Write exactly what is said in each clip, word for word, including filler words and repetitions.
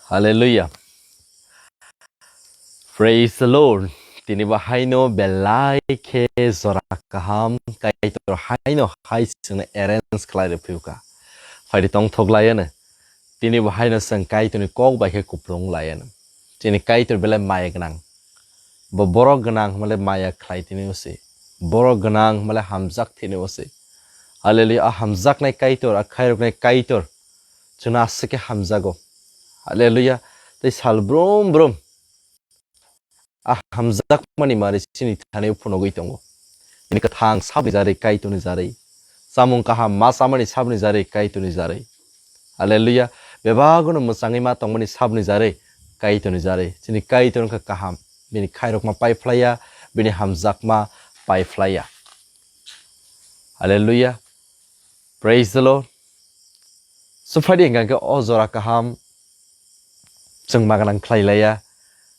Hallelujah. Praise the Lord. Tini bo haino belai khe jora kaham Kaitor haino hai chwngno arrange khlai rw phiuka. Phaidi tongthok laiano. Tini bo haino chwng Kaitorni kok bai khe kupulung laiano. Chini Kaitor belai maya gwnang. Bo borok gwnang hwnmale maya khlai tini usi. Borok gwnang hwnmale hamjak tini usi. Hallelujah. A hamjaknai Kaitor, a khairoknai Kaitor. Chwngno aswk khe hamjago. Hallelujah. Tei sal brum brum a hamjakmani mari chini thani phunugwi tongo. Bini kwthang sabni jarwi Kaitorni jarwi. Chamung kaham ma chamani sabni jarwi Kaitorni jarwi. Hallelujah. Bebagono mwchangwi ma tongmani sabni jarwi Kaitorni jarwi. Chini Kaitor wngkha kaham. Bini khairokma pai phlaiya, bini hamjakma pai phlaiya. Hallelujah. Praise the Lord. So phaidi hingkha khe o jora kaham chwng ma gwnang khlai laiya,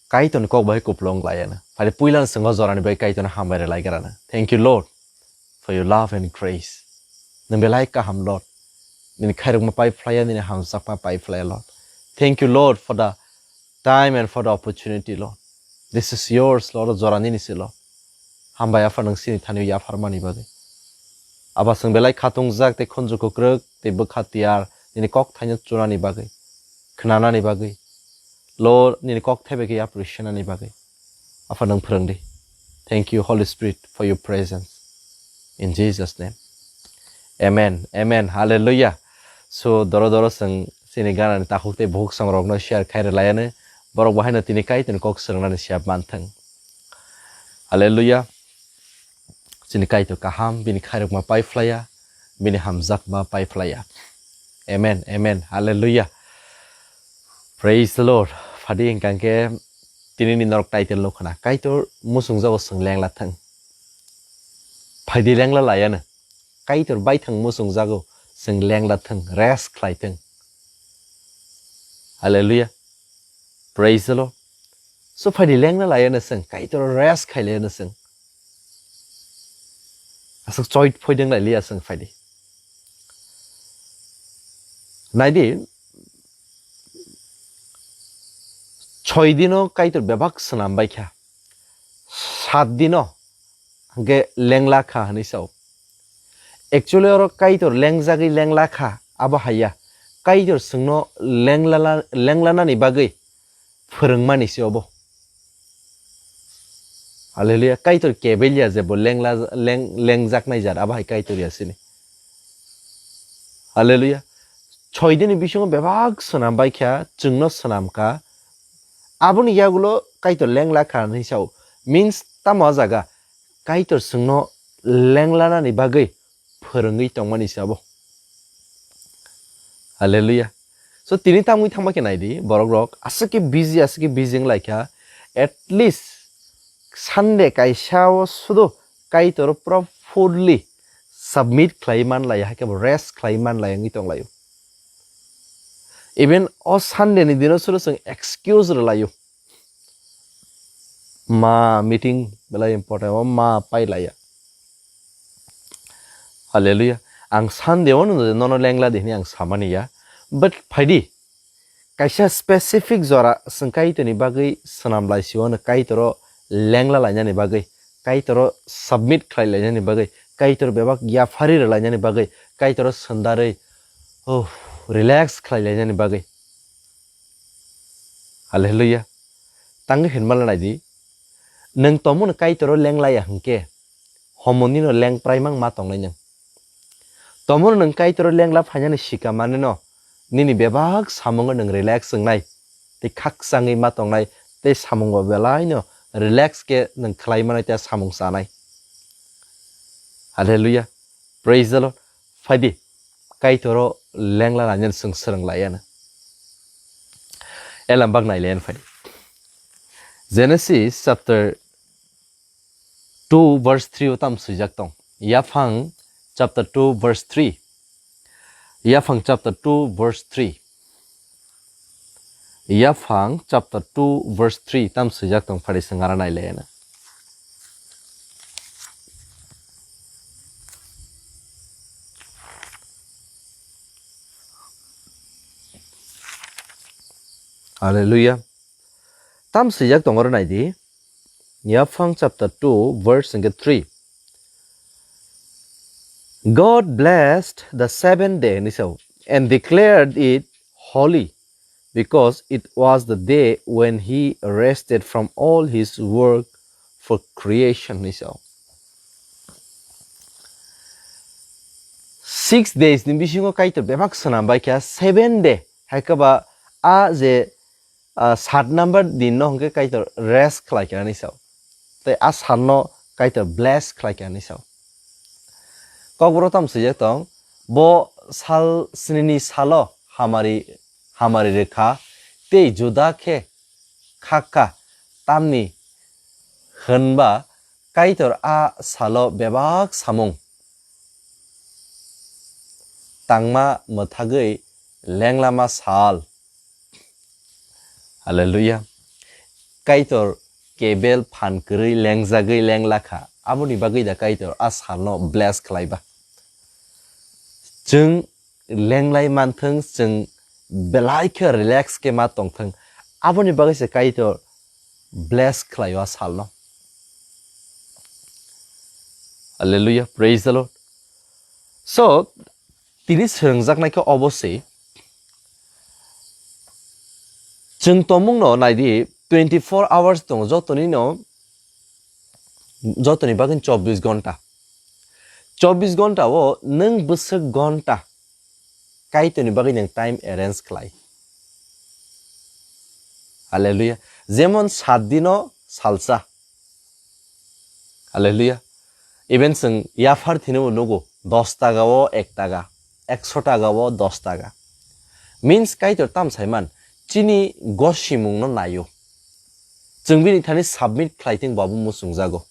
Kaitorni kok bai kupulung laiya na. Phaidi puila no chwng o jorani bai Kaitorno hambai rwlai gra na. Thank you, Lord, for your love and grace. Nwng belai kaham, Lord. Nini khairokma pai phlaiya, nini hamjakma pai phlaiya, Lord. Thank you, Lord, for the time and for the opportunity, Lord. This is yours, Lord, jora nini se, Lord. Hambai Apha nwng chini thani yapharmani bagwi. Aba chwng belai khatungjak tei khunju kwkrwk tei bwkha tiyar nini kok thaino chunani bagwi, khnanani bagwi, Lord, nini kok thaibai khe yapri senani bagwi. Apha nwng phwrwng di. Thank you, Holy Spirit, for your presence. In Jesus' name. Amen. Amen. Hallelujah. So, doro doro chwng chini ganani takhuk tei bukhuk songrokno share khai rwlaiano borok bo haino tini Kaitorni kok swrwngnani siya manthwng. Hallelujah. Chini Kaitor kaham, bini khairokma pai phlaiya, bini hamjakma pai phlaiya. Amen, amen, hallelujah. Praise the Lord. Phaidi hingkha khe tini ni norok title no khna, Kaitor muchungjago chwng lengla thwng. Phaidi lengla laiano. Kaitor baithang muchungjago chwng lengla thwng, rest khlai thwng. Hallelujah. Praise the Lord. So phaidi lengla laiano chwng, Kaitor rest khai laiano chwng. Aswk choit phoideng lai liya chwng phaidi. Naidi, choi dino Kaitor bebak swnam bai kha. Sat dino hwnkhe lengla kha hwnwi sao. Actually oro Kaitor lengjagwi lengla kha, abo haiya. Kaitor chwngno lenglala-, lenglanani bagwi phwrwngmani se obo. Hallelujah. Kaitor kebel ya je bo lengla-, leng-, lengjaknai jat, abo hai Kaitor ya sini. Hallelujah. Choi dini bisingo bebak swnam bai kha, chwngno swnam kha. Aboni yagulo Kaitor lengla kha hwnwi sao. Means tamo o jaga? Kaitor chwngno lenglanani bagwi phwrwngwi tongmani se abo. Hallelujah. So tini tamwi thangma khe naidi, borok rok aswk khe busy, aswk khe busy wng lai kha. At least Sunday kaisa o sudu Kaitor pura fully submit khlai man lai, hai khe bo rest khlai man lai wngwi tong lai o. Even o Sunday ni dino sudu chwng excuse rw lai o. Ma meeting belai important, o ma pai laiya. Hallelujah. Ang Sunday o no, nono lengla di hwnwi ang samani ya. But phaidi, kaisa specific jora chwng Kaitorni bagwi swnam lai sio no Kaitoro lengla lainani bagwi, Kaitoro submit khlai lainani bagwi, Kaitor bebak yaphari rw lainani bagwi, Kaitoro swndarwi, oh, relax khlai lainani bagwi. Hallelujah. Tangwi hinmala naidi. Nwng tomono Kaitoro lenglaiya hwnkhe, homonino lengpraimang ma tongnai nwng. Tomono nwng Kaitoro lengla phainani sika manwino, nini bebak samungo nwng relax wngnai, tei khakchangwi ma tongnai, tei samungo belaino relax khe nwng khlai manai tei samung chanai. Hallelujah. Praise the Lord. Phaidi, Kaitoro lengla lainani chwng swrwng laiano. Elambak nai laiano phaidi. Genesis chapter two verse three o tam swijak tong. Yaphang chapter two verse three. Yaphang chapter two verse three. Yaphang chapter two verse three tam swijak tong, phaidi swng ara nai laiano. Hallelujah. Tam swijak tongo ro nai di. Yaphang chapter two, verse hwnkhe three. God blessed the seventh day, hinwi sao, and declared it holy, because it was the day when he rested from all his work for creation, hinwi sao. Six days ni bisingo Kaitor bebak swnam bai kha, seven day, hai khe ba a je, ah, sat number din no hwnkhe Kaitor rest khlai kha hinwi sao. Tei a sal no Kaitor bless khlai kha hinwi sao. Kokborok tamo swijak tong, bo sal snini salo hamari, hamari rwkha tei juda khe khakha, tamni hwnba Kaitor a salo bebak samung tangma mwthagwi lenglama sal. Hallelujah. Kaitor kebel phan kwrwi lengjagwi lenglakha. Aboni bagwi da Kaitor a salno bless khlaiba. Chwng lenglai manthwng, chwng belai khe relax khe ma tongthwng. Aboni bagwi se Kaitor bless khlaio a salno. Hallelujah, praise the Lord. So, tini swrwngjaknai khe obo se, chwng tongmungno nai di, twenty four hours tongo, jotoni no, jotoni bagwi chobbish ghonta. Chobbish ghonta o nwng bwswk ghonta Kaitorni bagwi nwng time arrange khlai. Hallelujah. Jemon sat dino salsa. Hallelujah. Even chwng yaphar thwinwi nugo, dos taka o ek taka, ekso taka o dos taka. Means Kaitor tam saiman, chini gosimungno naio. Chwng bini thani submit khlai thwng bo abo muchungjago.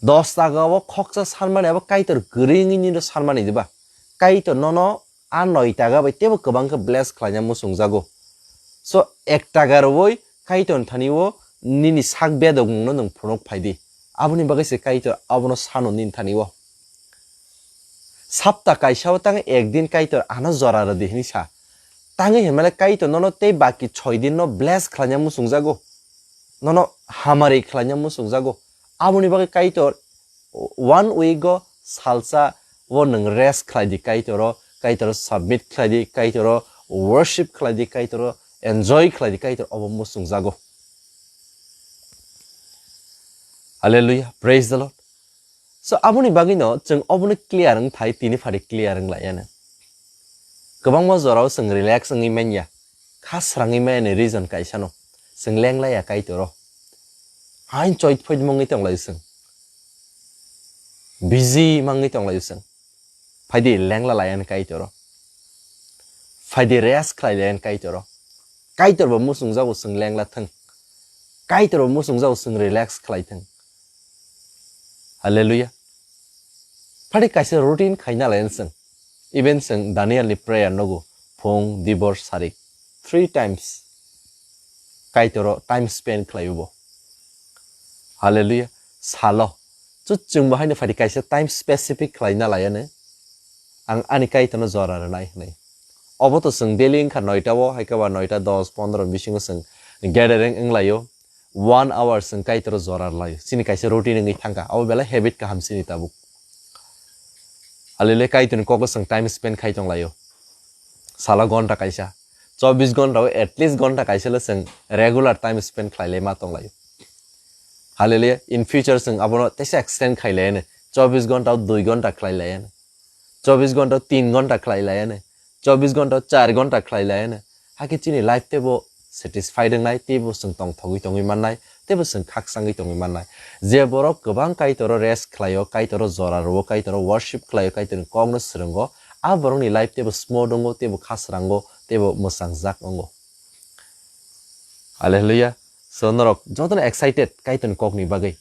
Dos taka o khoksa sanmani abo Kaitor kwrwi wngwi nino sanmani diba? Kaitor nono a noi taka bai teibo kwbang khe bless khlaina muchungjago. So, ek taka rwui Kaitorni thani o nini sak bedokmungno nwng phunuk phai di. Aboni bagwi se Kaitor abono sano nini thani o. Sapta kaisa o tang ek din Kaitor ano jora rw di hinwi sa. Tangwi hinmale Kaitor nono tei baki choi din no bless khlaina muchungjago. Nono hamari khlaina muchungjago. Aboni bagwi Kaitor one week o salsa o nwng rest khlai di Kaitoro, Kaitoro submit khlai di, Kaitoro worship khlai di, Kaitoro enjoy khlai di, Kaitor obo muchungjago. Hallelujah, praise the Lord. So, aboni bagwino chwng obono clear wng thai, tini phari clear wng lai ano. Kwbangma jorao chwng relax wngwi manya, kha srangwi maya ni reason kaisano, chwng lenglaiya Kaitoro. Hain choit phoit mungwi tonglaio chwng. Busy mangwi tonglaio chwng. Phaidi lengla laiyan Kaitoro. Phaidi rest khlai laiyan Kaitoro. Kaitor bo muchungjago chwng lengla thwng. Kaitor bo muchungjago chwng relax khlai thwng. Hallelujah. Phaidi kaisa routine khaina laiyan chwng. Even chwng Daniel ni prayer nugo, phung, dibor, sari. Three times Kaitoro time spend khlaio bo. Hallelujah. Salo. Chu chwng bo haino phaidi kaisa time specific khlaina laiya ne. Ang ani Kaitorno jora rwnai hwnwi. Obo to chwng daily wngkha noita o, hai khe ba noita dos pondro bisingo chwng gathering wnglaio. One hour chwng Kaitoro jora rwlaio. Chini kaisa routine wngwi thangkha. Abo belai habit kaham chini tabuk. Hallelujah, Kaitorni kokno chwng time spend khai tonglaio. Salo gonta kaisa. Chobbish gonta o at least gonta kaisa le chwng regular time spend khlai lai ma tonglaio. Hallelujah, in future chwng abono teisa extend khai lai ani. Chobbish gonta o dui gonta khlai lai ani. Chobbish gonta o tin gonta khlai lai ani. Chobbish gonta o char gonta khlai lai ani. Hakhe chini life teibo satisfied wngnai, teibo chwng tongthogwi tongwi mannai, teibo chwng khakchangwi tongwi mannai. Je borok kwbang Kaitoro rest khlaio, Kaitoro jora rwo, Kaitoro worship khlaio, Kaitorni kokno swrwngo, a borokni life teibo smooth wngo, teibo khasrango, teibo mwchangjak wngo. Hallelujah. So norok jotono excited Kaitorni kokni bagwi.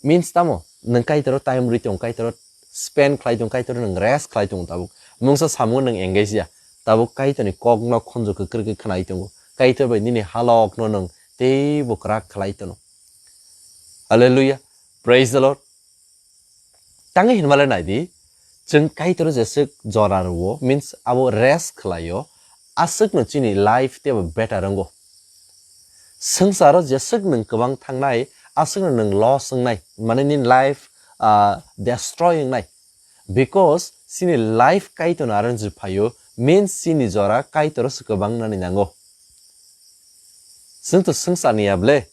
Means tamo, nwng Kaitoro time rwi tong, Kaitoro spend khlai tong, Kaitoro nwng rest khlai tong tabuk. Mungsa samung nwng engage ya. Tabuk Kaitorni kokno khunju kwkrwi khe khwnai tongo. Kaitor bai nini halokno nwng teibo kwrak khlai tono. Hallelujah. Praise the Lord. Tangwi hinmale nai di, chwng Kaitoro jeswk jora rwo, means abo rest khlaio, aswkno chini life teibo better wngo. Swngcharo jeswk nwng kwbang thangnai, aswkno nwng loss wngnai, mane nini life, ah, destroy wngnai. Because chini life Kaitorni aro juphaio, means chini jora Kaitoro se kwbang nani nango. Chwng to swngcharni ya ble,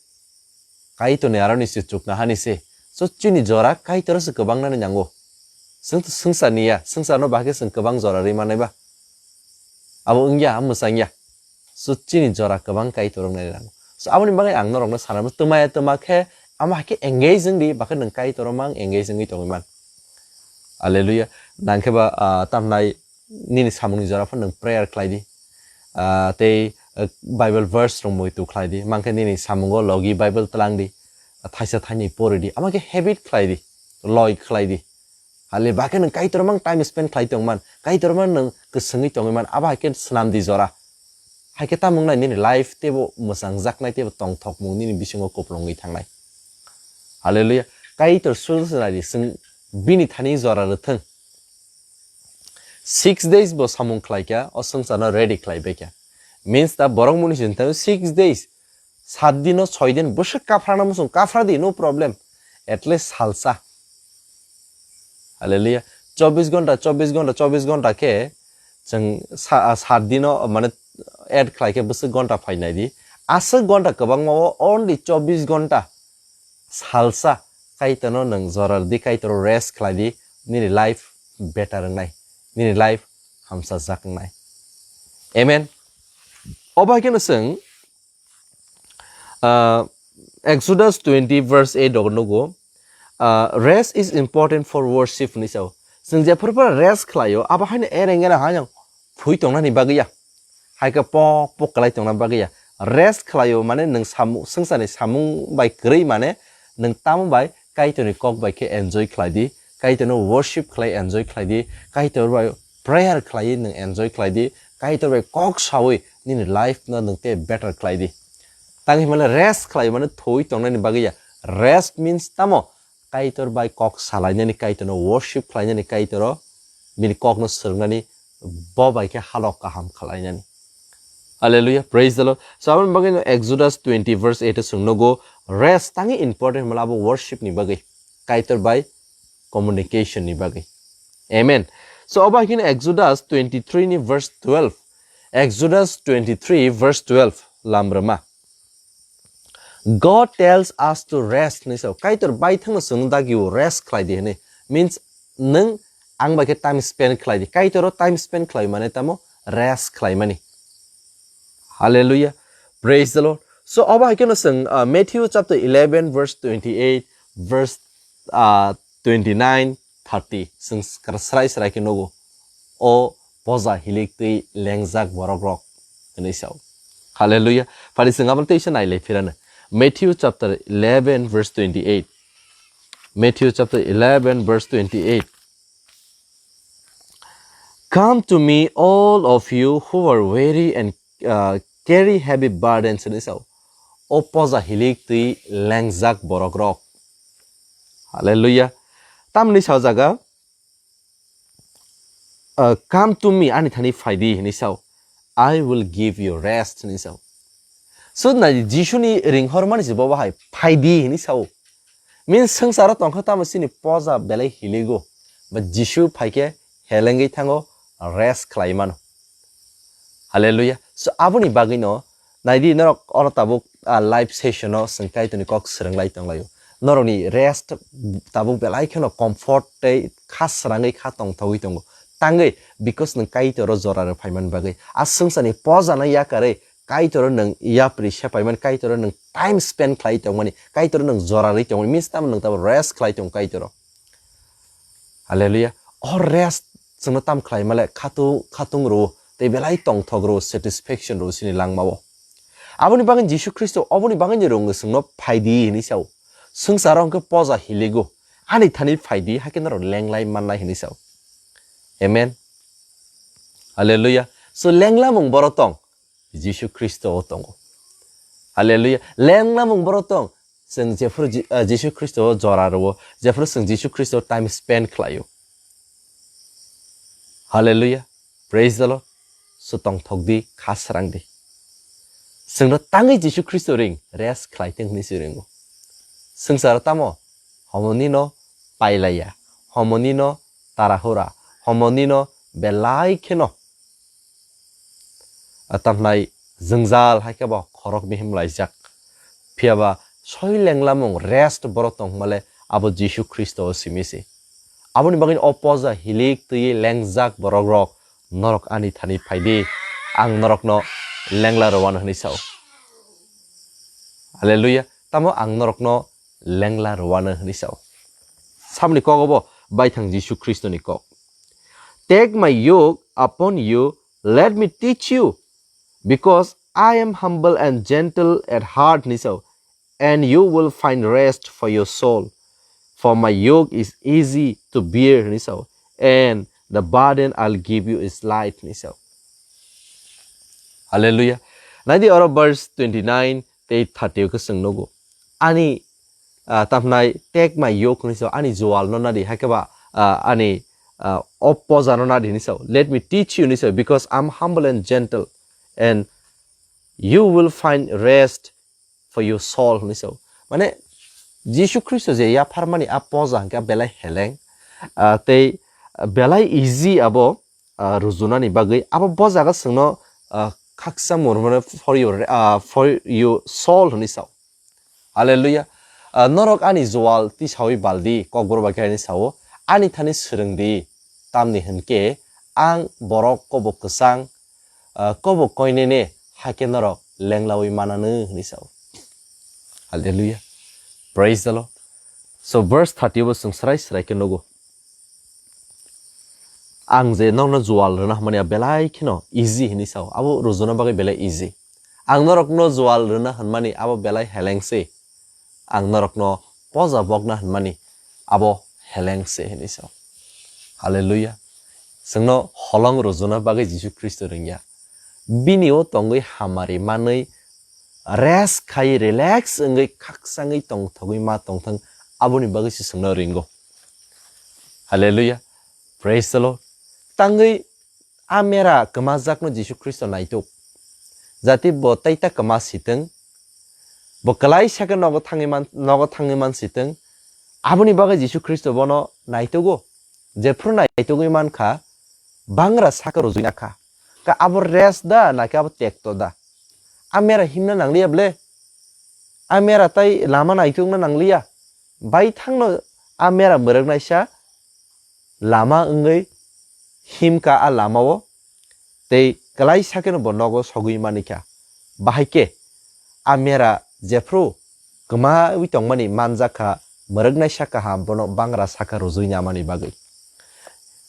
Kaitorni aroni se chukna hani se. So chini jora Kaitoro se kwbang nani nango. Chwng to swngcharni ya, swngcharno bahai khe chwng kwbang jora rwi mannai ba. Abo wngya, amo mwchang ya. So chini jora kwbang Kaitor wngnai nango. So aboni bagwi ang norokno sanamo twmaya twma khe amo hai khe engage wng di, bakhe nwng Kaitoro mang engage wngwi tongwi man. Hallelujah. Nang khe ba, ah, tamnai nini samungni jora phano nwng prayer khlai di. Ah, tei, ah, Bible verse rok muitu khlai di. Mang khe nini samungo logi Bible tlang di. Ah, thaisa thaini pori di. Amo khe habit khlai di. Loi khlai di. Hale bakhe nwng Kaitor mang time spend khlai tong man. Kaitor mang nwng kwswngwi tongwi man. Abo hai khe swnam di jora. Hai khe tamo wngnai nini life teibo mwchangjaknai teibo tongthokmung nini bisingo kupulungwi thangnai. Hallelujah. Kaitor sujuna di chwng bini thani jora rwthwng. Six days bo samung khlai kha, o swngcharno ready khlai bai kha. Means ta borok muni sin thawi six days, sat dino, soi din bwswk kaphrana muchung kaphra di, no problem. At least salsa. Hallelujah. Chobbish ghonta, chobbish ghonta, chobbish ghonta khe chwng sa-, ah, sat dino, mane add khlai khe bwswk ghonta phainai di. Aswk ghonta kwbangma o only chobbish ghonta. Salsa Kaitorno nwng jora di, Kaitorno rest khlai di, nini life better wngnai, nini life hamsajak wngnai. Amen. Obo hai kheno chwng, ah, Exodus twenty verse eight rogo nugo, ah, "Rest is important for worship," hinwi sao. Chwng jephru phano rest khlaio, abo haino ereng ereng haino phui tongnani bagwi ya. Hai khe pok pok kwlai tongna bagwi ya. Rest khlaio, mane nwng samung, swngcharni samung bai kwrwi, mane nwng tamo bai Kaitorni kok bai khe enjoy khlai di, Kaitorno worship khlai enjoy khlai di, Kaitor bai prayer khlai nwng enjoy khlai di, Kaitor bai kok sawi nini life no nwng tei better khlai di. Tang hinmale rest khlai mane thoi tongnani bagwi ya. Rest means tamo? Kaitor bai kok salainani, Kaitorno worship khlainani, Kaitoro bini kokno swrwngnani, bo bai khe halok kaham khlainani. Hallelujah, praise the Lord. So aboni bagwi no Exodus twenty verse eight o chwng nugo, rest tangi important hinmale abo worship ni bagwi, Kaitor bai communication ni bagwi. Amen. So obo hai kheno Exodus twenty-three ni verse twelve. Exodus twenty-three verse twelve lamrwma. God tells us to rest hinwi sao. Kaitor baithangno chwng dagio rest khlai di hinwi. Means nwng ang bai khe time spend khlai di. Kaitoro time spend khlai mane tamo rest khlai mani. Hallelujah. Praise the Lord. So obo hai kheno chwng, uh, Matthew chapter eleven verse twenty-eight, verse, uh, twenty-nine, thirty. Chwng skra-, srai srai khe nugo. O poja hilik twi lengjak borok rok hinwi sao. Hallelujah. Phari chwng abo teisa nailai phirano. Matthew chapter eleven verse twenty-eight. Matthew chapter eleven verse twenty-eight. "Come to me, all of you who are weary and, uh, carry heavy burdens," hinwi sao. O poja hilik twi lengjak borok rok. Hallelujah. Tamni sao jaga, uh, "Come to me," ani thani phai di hinwi sao. "I will give you rest," hinwi sao. So nai Jisuni ringhormani se bo bahai phai di hinwi sao. Means swngcharo tongkha tamo chini poja belai hiligo. But Jisu phaikhe helengwi thango, rest khlai mano. Hallelujah. So aboni bagwino naidi norok oro tabuk, ah, live session o chwng Kaitorni kok swrwnglai tonglaio. Norokni rest tabuk belai kheno comfort tei kha srangwi kha tongthogwi tongo. Tangwi because nwng Kaitoro jora rw phaimani bagwi. A swngcharni pojano yakarwi Kaitoro nwng yapri sepaimani, Kaitoro nwng time spend khlai tongmani, Kaitoro nwng jora rwi tongmani, means tamo nwng tamo rest khlai tongo Kaitoro. Hallelujah. O rest chwngno tam khlai male khatung, khatung rwo, tei belai tongthok rwo, satisfaction rwo chini langmao. Aboni bagwi Jisu Khristo oboni bagwi ni rwngo chwngno phai di hinwi sao. Swngcharo hwnkhe poja hiligo. Ani thani phai di, hakhe norok lenglai mannai hinwi sao. Amen. Hallelujah. So lenglamung boro tong. Jisu Khristo o tongo. Hallelujah. Lenglamung boro tong. Chwng jephuru Ji-, ah, Jisu Khristo o jora rwo, jephuru chwng Jisu Khristo o time spend khlaio. Hallelujah. Praise the Lord. So tongthok di, kha srang di. Chwngno tangwi Jisu Khristo ring, rest khlai thung hwnwi se ringo. Swngcharo tamo homoni no pailaiya, homoni no tarahura, homoni no belai kheno, ah, tamhnai jwngjal hai khe bo khorok mihim laijak. Phiya ba soi lenglamung rest borok tong hwnmale abo Jisu Khristo o simi se. Aboni bagwi o poja hilik twi lengjak borok rok norok ani thani phai di, ang norokno lengla rwano hwnwi sao. Hallelujah. Tamo ang norokno lengla rwano hwnwi sao. Samni kok obo baithang Jisu Khristoni kok. "Take my yoke upon you, let me teach you, because I am humble and gentle at heart," hwnwi sao, "and you will find rest for your soul. For my yoke is easy to bear," hwnwi sao, "and the burden I'll give you is light," hwnwi sao. Hallelujah. Naidi oro verse twenty-nine tei thirty o khe chwng nugo. Ani, ah, tamhnai, "Take my yoke," hwnwi sao, ani jual no nadi, hai khe ba, ah, ani, ah, o poja no nadi hwnwi sao. "Let me teach you," hwnwi sao, "because I'm humble and gentle, and you will find rest for your soul," hwnwi sao. Mane, Jisu Khristo je yapharmani a poja hwnkhe belai heleng, ah, tei belai easy abo, ah, rujunani bagwi. Abo bojaga chwngno, ah, khaksa mor-, mane for your, ah, for your soul hwnwi sao. Hallelujah. Ah, norok ani jual tisawi baldi, kokborok bai khe ani sao, ani thani swrwngdi, tamni hwnkhe ang borok kobok kwchang, ah, kobok koinene hakhe norok lenglawi mananw hwnwi sao. Hallelujah. Praise the Lord. So verse thirty bo chwng srai srai khe nugo. Ang je nokno jual rwna hwnmani a belai kheno easy hwnwi sao. Abo rujuna bagwi belai easy. Ang norokno jual rwna hwnmani abo belai heleng se. Ang norokno poja bokna hwnmani abo heleng se hwnwi sao. Hallelujah. Chwngno holong rujuna bagwi Jisu Khristo ringya. Bini o tongwi hamari manwi rest khai relax wngwi khakchangwi tongthogwi ma tongthang aboni bagwi se chwngno ringo. Hallelujah. Praise the Lord. Tangwi a mera kwmajakno Jisu Khristo naituk. Jati bo tei ta kwma sitwng. Bo kwlai sakhe nogo thangwi man, nogo thangwi man sitwng. Aboni bagwi Jisu Khristo bono naitugo. Jephru naitugwi mankha, bangra sakha rujui nakha. Ka abo rest da, naki abo tekto da? A mera himna nangliya ble? A mera tai lama naitukna nangliya? Baithangno a mera mwrwknaisa lama wngwi himka a lamao, tei kwlai sakheno bo nogo sogwi manikha. Bahai khe a mera jephru kwmawi tongmani manjakha, mwrwknaisa kaham bono bangra sakha rujui namani bagwi.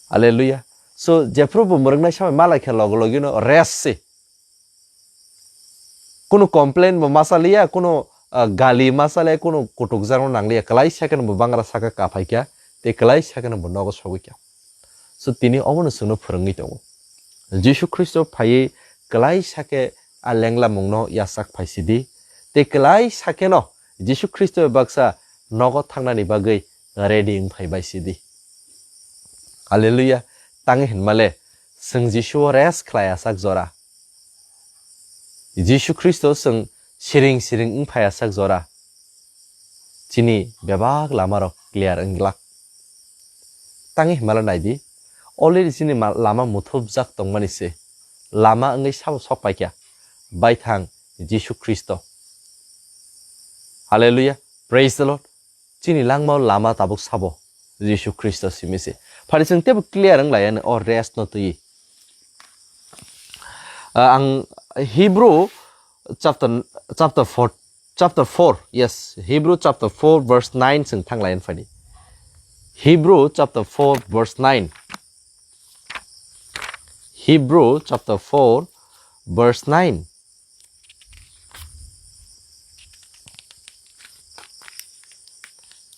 Hallelujah. So, jephru bo mwrwknaisa bai malaikha logo logino rest se. Kunu complain bo ma chaliya, kunu, ah, gali ma chaliya, kunu kutukjakno nangliya, kwlai sakheno bo bangra sakha kaphaikha, tei kwlai sakheno bo nogo sogwikha. So, tini obono chwngno phwrwngwi tongo. Jisu Khristo phaiwi kwlai sakhe a lenglamungno yachak phai sidi, tei kwlai sakheno Jisu Khristo bai baksa nogo thangnani bagwi ready wng phai bai sidi. Hallelujah. Tangwi hinmale, chwng Jisu o rest khlai asak jora. Jisu Khristo chwng siring siring wng phai asak jora. Chini bebak lamarok clear wng glak. Tangwi hinmale naidi, already chini ma-, lama muthubjak tongmani se. Lama wngwi sabo sok paikha. Baithang Jisu Khristo. Hallelujah. Praise the Lord. Chini langmao lama tabuk sabo Jisu Khristo simi se. Phari chwng teibo clear wng laiya o rest no twi. Ah, ang Hebrew chapter, chapter four, chapter four, yes, Hebrew chapter four verse nine chwng thang laiya phani. Hebrew chapter four verse nine. Hebrew chapter four verse nine.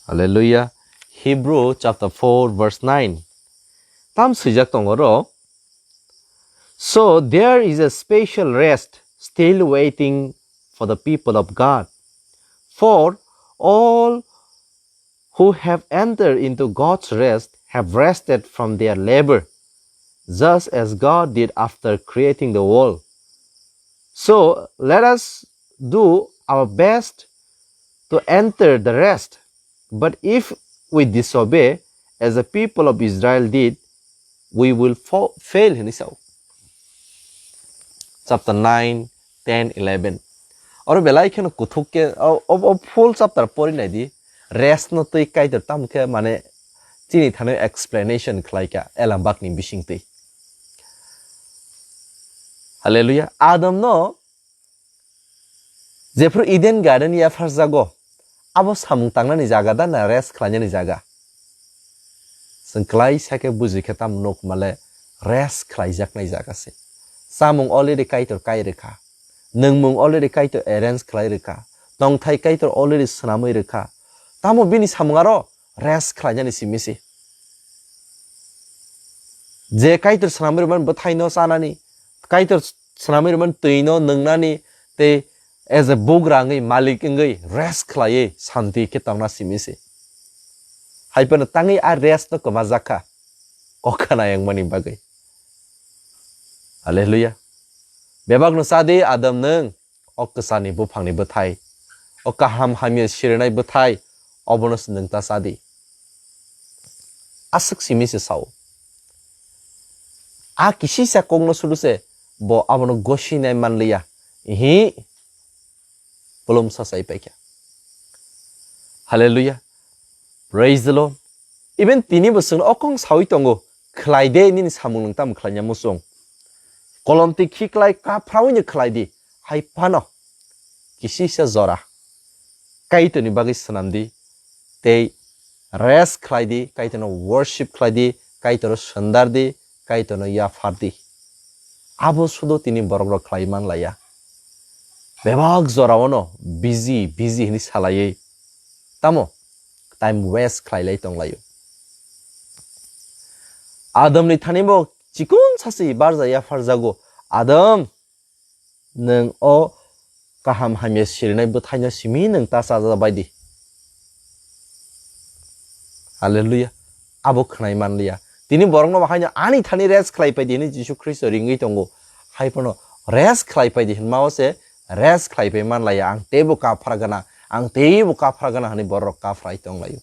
Hallelujah. Hebrew chapter four verse nine. Tam swijak tongo ro. So there is a special rest still waiting for the people of God. For all who have entered into God's rest have rested from their labor, just as God did after creating the world. So let us do our best to enter the rest. But if we disobey, as the people of Israel did, we will fa- fail, hwnwi sao. Chapter nine, ten, eleven. Oro belai kheno kuthuk khe, o, o, o full chapter pori nai di. Rest no twi Kaitor tamo khe mane chini thani explanation khlai kha elambak ni bising twi. Hallelujah. Adam no jephru Eden Garden yapharjago, abo samung tangnani jaga da na rest khlainani jaga? Chwng klaisa khe buji khe tamo nuk male rest khlaijaknai jaga se. Chamung already Kaitor kai rwkha. Nwngmung already Kaitor arrange khlai rwkha. Tongthai Kaitor already swnamwi rwkha. Tamo bini samung aro rest khlainani simi se. Je Kaitor swnamwi rwmani bwthaino chanani, Kaitor swnamwi rwmani twino nwngnani, tei as a bugra wngwi, malik wngwi rest khlaiwi santi khe tongna simi se. Hai phano tangwi a rest no kwmajak kha, kok khna wngmani bagwi. Hallelujah. Bebakno cha di Adam nwng, o kwchani buphangni bwthai, o kaham hamya sirinai bwthai, obono se nwng ta cha di. Aswk simi se sao. A kisisa kokno sudu se bo abono gosinai manliya. Ihi. Bolom sasai paikha. Hallelujah. Praise the Lord. Even tini bo chwngno okong sawi tongo, khlai de nini samung nwng tamo khlaina muchung. Kolom twi khiklai kaphrawi no khlai di. Hai phano kisisa jora Kaitorni bagwi swnam di, tei rest khlai di, Kaitorno worship khlai di, Kaitorno sundar di, Kaitorno yaphar di. Abo sudo tini borok rok khlai man laiya. Bebak jora ono busy, busy hwnwi salaiwi tamo time waste khlai lai tong laio. Adamni thani bo chikon sasi barja yaphar jago. Adam, nwng o kaham hamya sirinai bwthaino simi nwng ta chajabai di. Hallelujah. Abo khnai manliya. Tini borokno bahaino ani thani rest khlai pai di hwnwi Jisu Khristo ringwi tongo. Hai phano rest khlai pai di hwnma o se rest khlai pai manlaiya. Ang teibo kaphra gana, ang teibo kaphra gana hwnwi borok kaphrai tonglaio.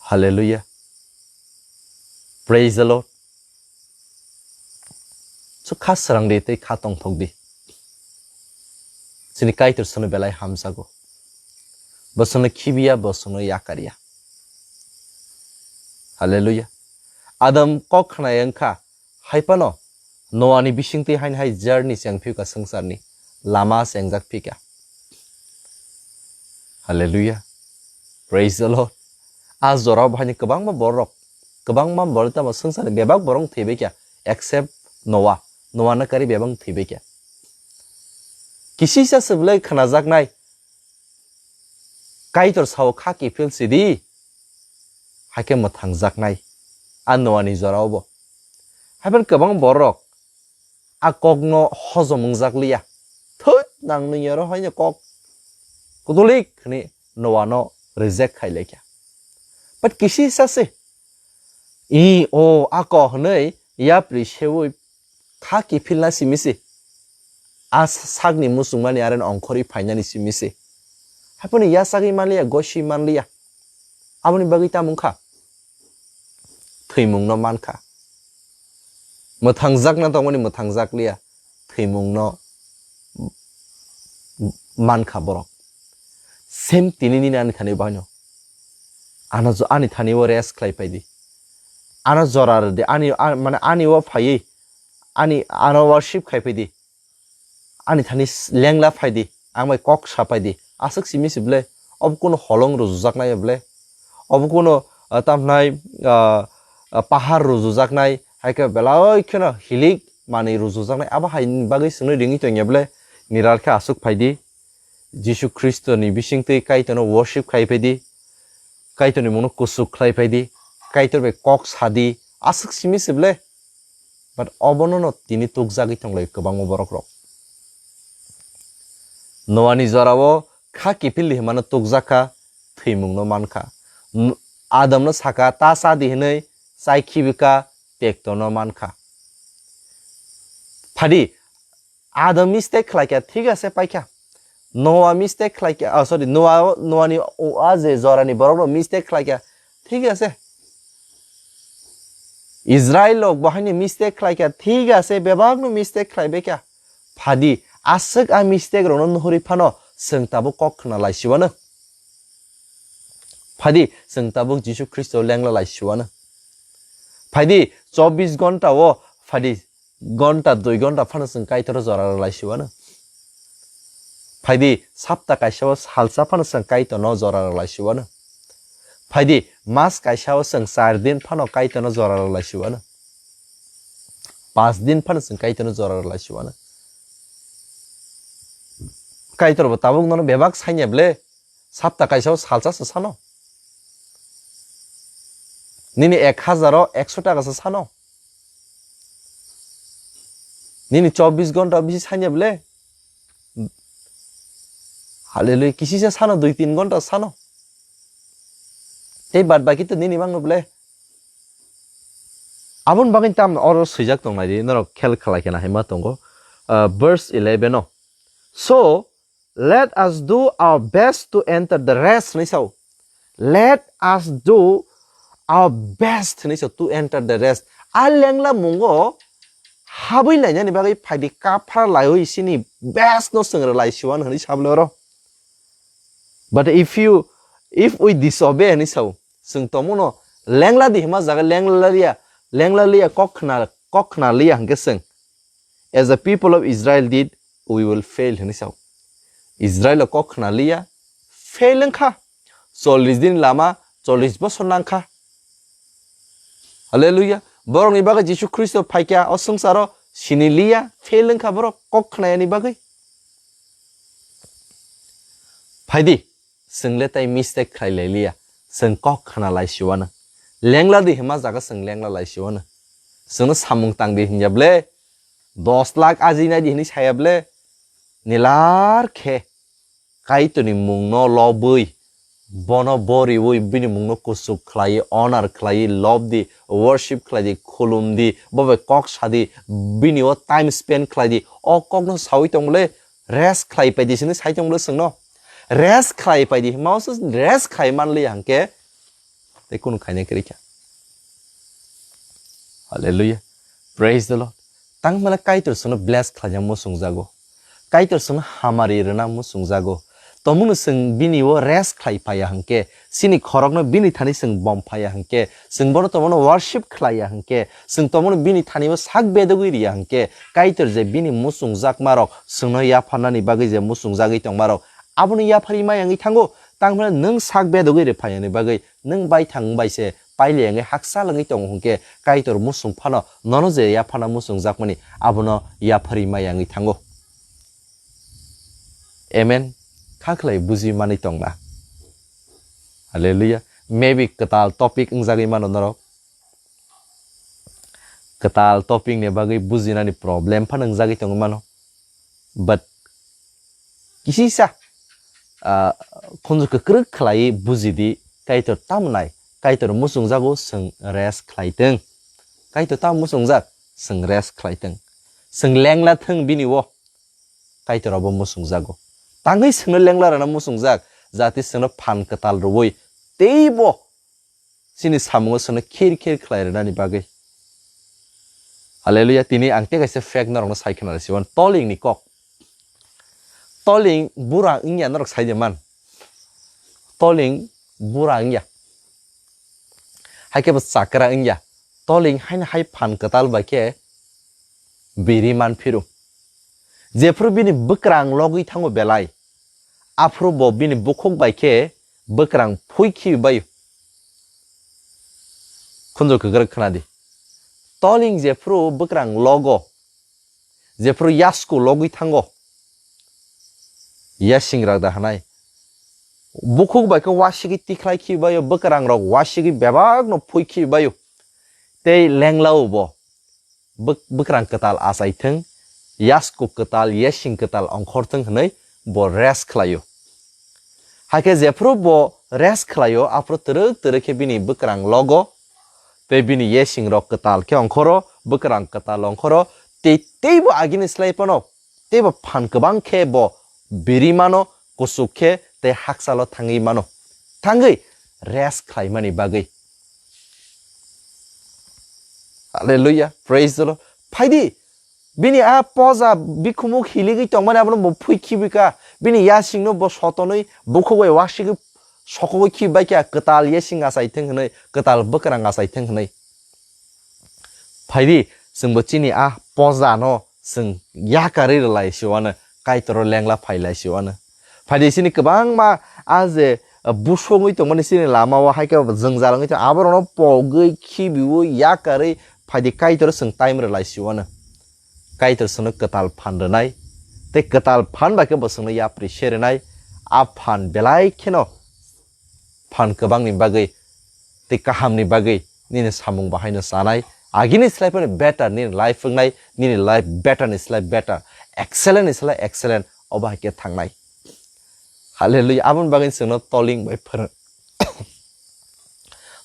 Hallelujah. Praise the Lord. So kha srang di tei kha tongthok di. Chini Kaitor sono belai hamjago. Bo sono khibiya, bo sono yakarya. Hallelujah. Adam kok khnai wngkha, hai phano Noani bisingtwi haino hai journey cheng phiyokha swngcharni lama chengjak phikha. Hallelujah. Praise the Lord. A jorao bahaini kwbangma borok, kwbangma borok tamo swngcharni bebak borok thwibaikha, except Noah. Noah no kari bebak thwibaikha. Kisisa se belai khnajaknai, Kaitor sao kha kiphil sidi, hakhe mwthangjaknai a Noani jorao bo. Haiphano kwbang borok a kokno hojom wngjakliya. Thut, nang nini oro haino kok kotolik hwnwi Noah no reject khai laikha. But kisisa se, i o a kok hwnwi yapri seui kha kiphilna simi se. A sakni muchungmani aren ongkhorwi phainani simi se. Haiphano yachagwi manliya, gosi manliya. Aboni bagwi tamo wngkha? Thwimungno mankha. Mwthangjakna tongmani mwthangjakliya. Thwimungno mankha borok. Same tini nini ani thani baino. Ano jo-, ani thani o rest khlai pai di. Ano jora rw di. Ani, a-, mane ani o phaiwi. Ani, ano worship khai pai di. Ani thani s-, lengla phai di. Ang bai kok sa pai di. Aswk simi se ble. Obo kuno holong rujujaknai ble. Obo kuno, ah, tamhnai, ah, ah, pahar rujujaknai. Hai khe belai kheno hilik manwi rujujaknai. Abo haini bagwi chwngno ringwi tongya ble. Niral khe aswk phai di. Jisu Khristo ni bisingtwi Kaitor no worship khai phai di, Kaitor ni mungno kuchuk khlai phai di, Kaitor bai kok sa di, aswk simi se ble. But obono no tini tukjagwi tonglai kwbangma borok rok. Noah ni jora o kha kiphil di hwnmano tukjak kha, thwimung no man kha. N-, Adam no saka, "Ta cha di," hwnwi chai khibi kha, tekto no man kha. Phadi, Adam mistake khlaikha, thik ase, paikha. Noah mistake khlaikha, ah, sorry, Noah, Noah ni o a je jorani borok no mistake khlaikha, thik ase. Israel rok bo haini mistake khlaikha, thik ase, bebak no mistake khlaibaikha. Phadi, aswk a mistake rok no nuhuri phano, chwng tabuk kok khna laisiwano. Phadi, chwng tabuk Jisu Khristo lengla laisiwano. Phadi, chobbish gonta o, phadi, gonta, dui gonta phano chwng Kaitor o jora rw laisiwano. Phaidi, sapta kaisa o salsa phano chwng Kaitor no jora rw laisiwano. Phaidi, mas kaisa o chwng char din phano Kaitor no jora rw laisiwano. Pas din phano chwng Kaitor no jora rw laisiwano. Kaitor bo tabuk nono bebak sanya ble. Sapta kaisa o salsa se sano. Nini ek hajar o ekso taka se sano. Nini chobbish gonta o bisi sanya ble. Hallelujah, kisi se sano, dui tin gonta sano. Tei bad baki to nini mangno ble. Aboni bagwi tam oro swijak tong nai di, norok khel khlai khe na hai ma tongo. Ah, verse eleven o. So, let us do our best to enter the rest, hinwi sao. Let us do our best, hinwi sao, to enter the rest. A lengla mungo habwi lainani bagwi phaidi kaphra laiwi sini best no chwng rwlai siwan hinwi sablo oro. But if you, if we disobey, hinwi sao, chwng tomono lengla di hima jaga lengla liya, lengla liya kok khna, kok khna liya hwnkhe chwng. As the people of Israel did, we will fail, hinwi sao. Israel o kok khna liya, fail wngkha. Chollish din lama, chollish bosor nangkha. Hallelujah. Borokni bagwi Jisu Khristo phaikha o swngcharo, sini liya, fail wngkha borok kok khnayani bagwi. Phaidi, chwng le tai mistake khlai lai liya, chwng kok khna lai siwano. Lengla di hima jaga chwng lengla lai siwano. Chwngno samung tang di hinya ble, dos lakh ajinai di hinwi saya ble, nilar khe Kaitorni mungno lobwi, bono boriwi, bini mungno kuchuk khlaiwi, honor khlaiwi, lob di, worship khlai di, khulum di, bo bai kok sa di, bini o time spend khlai di, o kokno sawi tong ble, rest khlai pai di, sini sai tong ble chwngno. Rest khlai pai di, hima o se rest khlai man liya hwnkhe, tei kunu khaina kwrwi kha. Hallelujah. Praise the Lord. Tang mala Kaitor sono bless khlaina muchung jago. Kaitor sono hamari rwna muchung jago. Tomungno chwng bini o rest khlai phaiya hwnkhe, chini khorokno bini thani chwng bom phaiya hwnkhe, chwng bono tomono worship khlaiya hwnkhe, chwng tomono bini thani o sak bedogwi riya hwnkhe, Kaitor je bini muchung jakmarok chwngno yapharnani bagwi je muchung jagwi tongmarok, abono yapharwi maya wngwi thango. Tang mala nwng sak bedogwi rw phaiyani bagwi nwng baithang bai se paile wngwi hakchal wngwi tongo hwnkhe Kaitor muchung phano nono je yaphana muchung jakmani abono yapharwi maya wngwi thango. Amen. Kha khlai buji manwi tongna. Hallelujah. Maybe kwtal topic wngjagwi mano norok. Kwtal topic ni bagwi bujinani problem phano wngjagwi tongwi mano. But kisisa, ah, khunju kwkrwk khlaiwi bujidi, Kaitor tamo nai, Kaitor muchung jago, chwng rest khlai tong. Kaitor tamo muchung jak, chwng rest khlai tong. Chwng lengla thung bini o, Kaitor abo muchung jago. Tangwi chwngno lengla rwna muchung jak, jati chwngno phan kwtal rwui teibo chini samungo chwngno khir khir khlai rwnani bagwi. Hallelujah, tini ang tei kaisa fact norokno sai khna rw siwan, Toling ni kok. Toling bura wngya norok sai de man. Toling bura wngya. Hai khe bo chakra wngya. Toling haino hai phan kwtal bai khe biri man phiru. Jephru bini bwkrang logwi thango belai, aphuru bo bini bukhuk bai khe bwkrang phui khibi baio. Khunju kwkrwk khna di. Toling jephru bwkrang logo, jephru yasku logwi thango, yasing rak da hanai. Bukhuk bai khe wasigwi tikhlai khibi baio, bwkrang rok wasigwi bebak no phui khibi baio. Tei lenglao bo. Bwk-, bwkrang kwtal achai thung, yasku kwtal, yasing kwtal ongkhor thung hwnwi bo rest khlaio. Hakhe jephru bo rest khlaio, aphuru twrwk twrwk khe bini bwkrang logo, tei bini yasing rok kwtal khe ongkhoro, bwkrang kwtal ongkhoro, tei teibo agini slai phano teibo phan kwbang khe bo biri mano, kuchuk khe tei hakchalo thangwi mano, thangwi rest khlaimani bagwi. Hallelujah, praise the Lord. Phaidi, bini a poja bikhumuk hiligwi tongmani abono bo phui khibika, bini yasingno bo sotonwi bukhugwi wasigwi sokogwi khibai kha, kwtal yasing achai thwng hwnwi, kwtal bwkrang achai thwng hwnwi. Phaidi, chwngbo chini a poja no chwng yakarwi rwlai se uano, Kaitoro lengla phailai se uano. Phaidi, chini kwbangma a je, uh, busongwi tongmani chini lama o, hai khe jwngjal wngwi tong, aborokno pogwi khibiwi yakarwi phaidi Kaitoro chwng time rwlai se uano. Kaitor chwngno kwtal phan rwnai, tei kwtal phan bai khe bo chwngno yapri se rwnai. A phan belai kheno phan kwbangni bagwi tei kahamni bagwi nini samung bahaino chanai. Agini slai phano better nini life wngnai, nini life better ni slai better, excellent ni slai excellent, obo hai khe thangnai. Hallelujah. Aboni bagwi chwngno toling bai phwrwng-,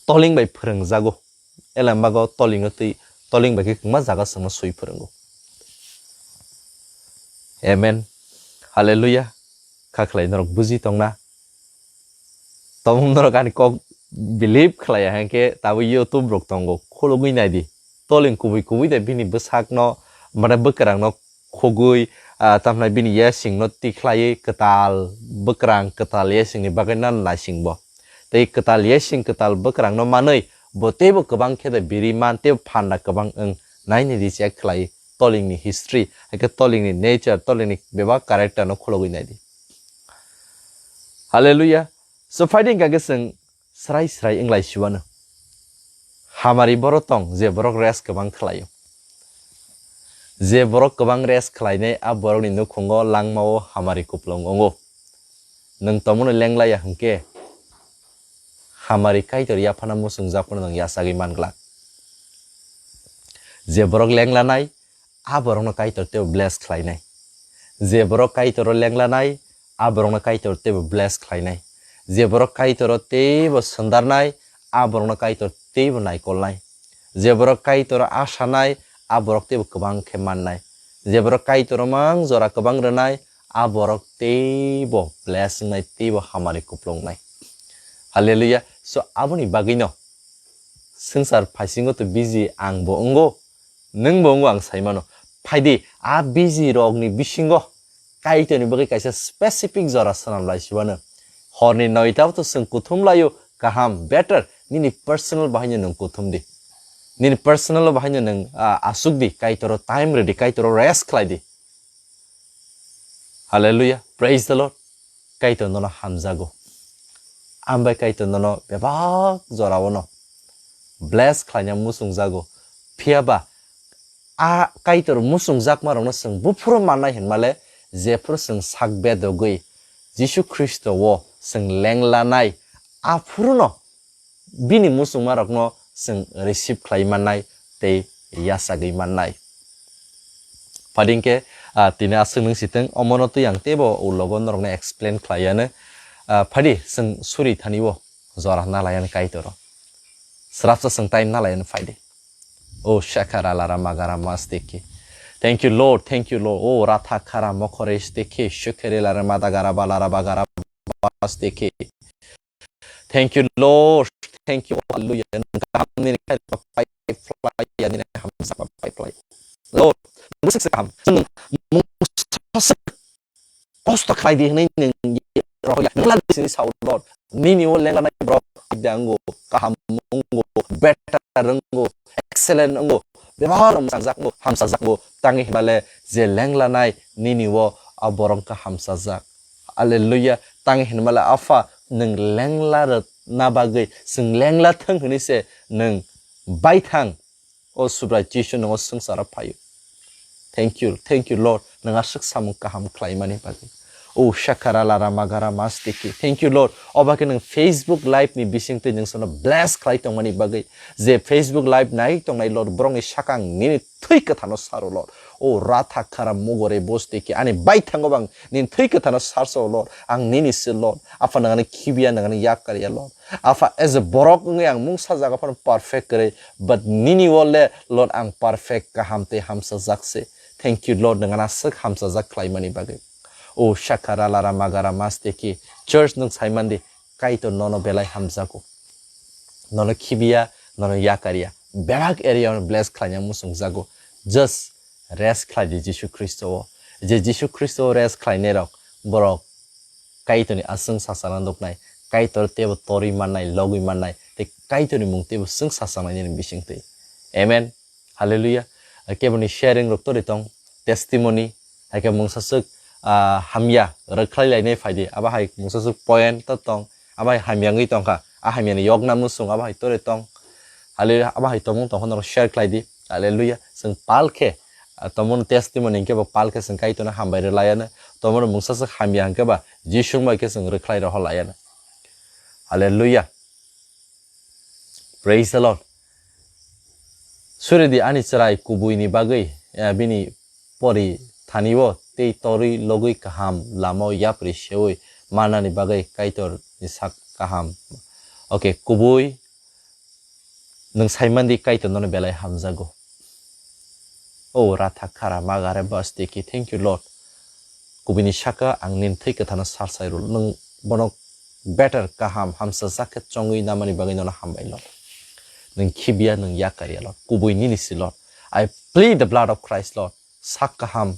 toling bai phwrwngjago. Elem bago toling o twi, toling bai khe kwma jaga chwngno swi phwrwngo. Amen. Hallelujah. Kha khlai norok buji tongna. Tobong norok ani kok believe khlai ya hwnkhe tabuk YouTube rok tongo, khulugwi naidi. Toling kubui kubui de bini bwsakno, mane bwkrangno khugwi, ah, tamhinai bini yasingno tikhlaiwi kwtal bwkrang, kwtal yasingni bagwi nang naisingbo. Tei kwtal yasing, kwtal bwkrangno manwi bo teibo kwbang khe de biri man, teibo phanda kwbang wng. Naini di check khlai tolingni history, hai khe tolingni nature, tolingni bebak character no khulugwi naidi. Hallelujah. So, phaidi hwnkha khe chwng srai srai wng lai si uano. Hamari borok tong, je borok rest kwbang khlaio. Je borok kwbang rest khlainai, a borokni nukhungo langmao hamari kuplung wngo. Nwng tongmano lenglaiya hwnkhe, hamari Kaitor yaphana muchungjak phano nwng yachagwi man glak. Je borok lenglanai, a borokno Kaitor teibo bless khlainai. Je borok Kaitoro lenglanai, a borokno Kaitor teibo bless khlainai. Je borok Kaitoro teibo swndarnai, a borokno Kaitor teibo naikolnai. Je borok Kaitoro asanai, a borok teibo kwbang khe mannai. Je borok Kaitoro mang jora kwbang rwnai, a borok teibo bless wngnai, teibo hamari kuplungnai. Hallelujah. So, aboni bagwino swngchar phaisingo to busy ang bo wngo, nwng bo wngo, ang sai mano. Phaidi, a busy rokni bisingo Kaitorni bagwi kaisa specific jora swnam lai si uano. Horni noita o to chwng kuthum laio, kaham, better, nini personal bahaino nwng kuthum di. Nini personal bahaino nwng, ah, asuk di, Kaitoro time rw di, Kaitoro rest khlai di. Hallelujah, praise the Lord. Kaitor nono hamjago. Ambai Kaitor nono bebak jorao no bless khlaina muchungjago. Phiya ba a Kaitor muchungjakma rokno chwng buphuru mannai hinmale, jephuru chwng sak bedogwi Jisu Khristo o chwng lenglanai, aphuruno bini muchungmarokno chwng receive khlai mannai tei yachagwi mannai. Phadingkhe, ah, tini aswk nwng sitwng, omono twi ang teibo ulogo norokno explain khlai yani. Ah, phadi chwng suri thani o jora na lai yani Kaitoro. Srapsa chwng time na lai yani phaidi. O shakara lara magara mastiki. Thank you, Lord. Thank you, Lord. O ratha khara mokhore stiki shukere lara madagara balara bagara mastiki. Thank you, Lord. Thank you, hallelujah. Nang kaham nini khai pipeline, nini hamsa pipeline. Lord, nang sik sik kaham. Nang mung sasik kosto khlai di hwnwi nang rohya. Nang la di sini sao, Lord. Nini o lengla nai borok aida wngo, kaham wngo, better wngo, excellent wngo, bebak rok mwchangjakgo, hamsajakgo. Tangwi hwnmale je lengla nai nini o a borok wngkha hamsajak. Hallelujah. Tangwi hwnmale Apha, nwng lengla rwna bagwi, chwng lengla thwng hwnwi se nwng baithang o Subrai Jisu nwngo swngcharo phaio. Thank you, thank you, Lord. Nwng aswk samung kaham khlaimani bagwi. O shakara lara magara mastiki. Thank you, Lord. Oba khe nwng Facebook live ni bisingtwi nwng sono bless khlai tongmani bagwi. Je Facebook live nai tongnai, Lord, borokni sakang nini thwi kwthano saro, Lord. O ratha khara mogore boste ki ani baithango bang nini thwi kwthano sarso Lord, ang nini se Lord. Apha nangani khibiya nangani yakariya Lord. Apha as a borok wngwi ang mungsa jaga phano perfect kwrwi, but nini o le Lord ang perfect kaham tei hamsa jak se. Thank you Lord, nangana aswk hamsa jak khlaimani bagwi. O shakara lara magara maste ki church nwng saimandi Kaitor nono belai hamjago. Nono khibiya, nono yakariya. Belak area no bless khlaina muchungjago. Just rest khlai di Jisu Khristo o. Je Jisu Khristo o rest khlainai rok, borok Kaitorni aswng sasana nuknai, Kaitor tebo torwi mannai, logwi mannai, tei Kaitorni mung tebo swng sasanai nini bisingtwi. Amen. Hallelujah. Keboni sharing rok tori tong, testimony, hai khe mungsa swk, ah, hamya rwkhlai lainai phai di. Abo hai mungsa swk point to tong, abo hai hamya wngwi tong kha. A hamya ni yokna muchung abo hai tori tong. Hallelujah. Abo hai tongmung tong kha norok share khlai di. Hallelujah. Chwng pal khe, ah, tongmung testimony hwnkhe bo pal khe chwng Kaitorno hambai rw laiya no. Tongmung mungsa swk hamya hwnkhe ba Jisu bai khe chwng rwkhlai rohor laiya no. Hallelujah. Praise the Lord. Suridi ani chwrai kubuini bagwi, eh, bini pori thani-o tei torwi logwi kaham lama-o yapri seui mannani bagwi Kaitorni sak kaham. Okay, kubui nwng saimandi Kaitor nono belai hamjago. O ratha khara magare basti ki, thank you Lord. Kubini saka ang nini thwi kwthano sarsai rw, nwng bono better, kaham, hamsa jak khe chongwi namani bagwi nono hambai Lord. Nwng khibiya, nwng yakariya Lord. Kubui nini si Lord. I plead the blood of Christ Lord. Sak kaham